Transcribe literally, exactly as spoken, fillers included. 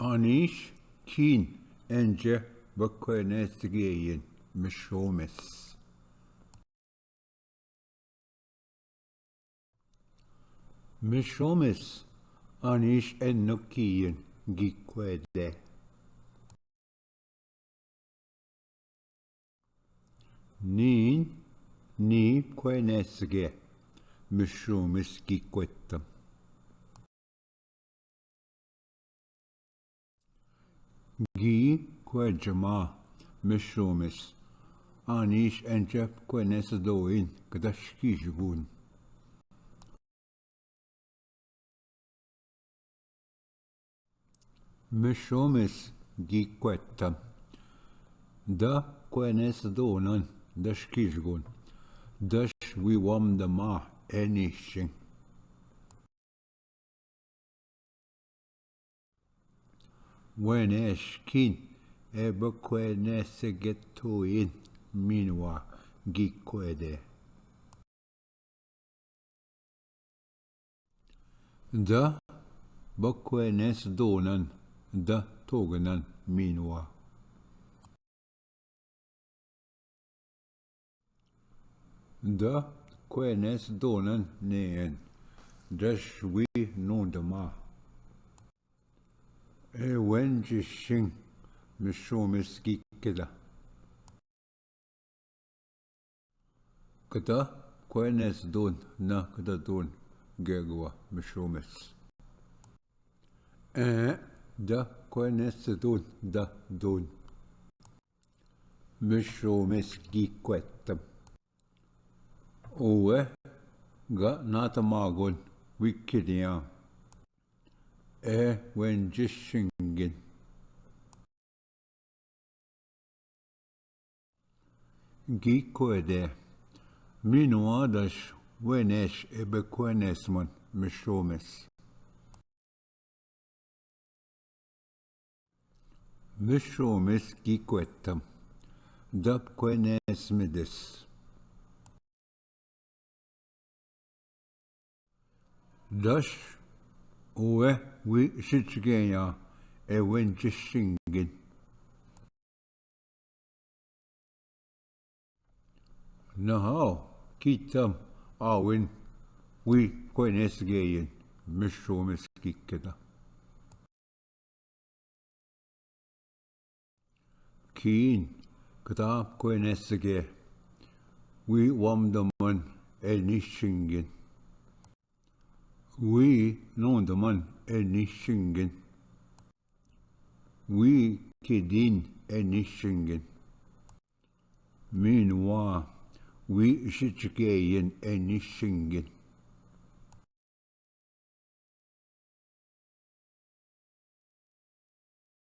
Anis kin ence bekwenes geyin mishomis. Mishomis anis enno kiyin gikwede. Nin ni kwenesge mishomis gikwettam. Gi kwejma mishomis anis ence kwenes doin kdash kijgun. Mishomis gikwettam. Da kwenes donan dash kijgun. Dash wi wamdama enishin. Wenesh kin e bekwenesgetoin minwa gikwede. Da bekwenes donan da tognan minwa. Da kwenes donan neen dash wi nundma. E wenjishin mishomis gikeda. Kda kwenes don na kda don gegwa mishomis. E da kwenes don da don. Mishomis gikwettam. Uwe ga natamagon wikidian. E wenjishingin. Gikwede. Minwa dash wenesh e bekwenesman mishomis. Mishomis gikwettam. Da bekwenesmidis. Dash uwe wi shichgeya e wenjishingin. Nahao kitam awin wi kwenesgeyin mishomis gikeda. Kin kda kwenesge wi wamdaman enishingin. Wi nundaman enishingin. Wi kidin enishingin. Minwa wi shichgeyin enishingin.